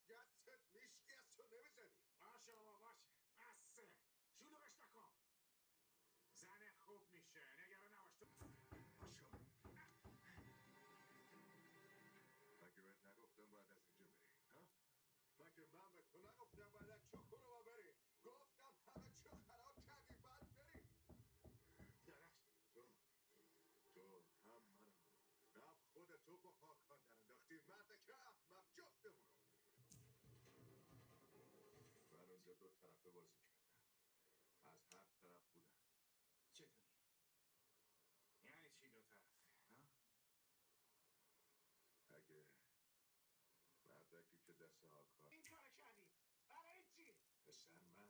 دستت میشکست و نمیزدی. باشه بابا باشه، بسه، شلوغش نکن. زن خوب میشه، نگران نباش تو. پاشو. مگه بهت نگفتم باید از اینجا بری؟ ها؟ مگه من به تو نگفتم باید از چوکورو بری؟ گفتم همه چی خراب کردی باید بری. داداش تو هم منو هم خودتو با هاکان در انداختی، مرد که احمق جفتمونو. من اونجا دو طرفه بازی کردم، از هر طرف بودم. چطوری؟ یعنی چی دو طرفه؟ ها؟ اگه مردکی که دست هاکان این کارو کردی برای چی؟ پسر من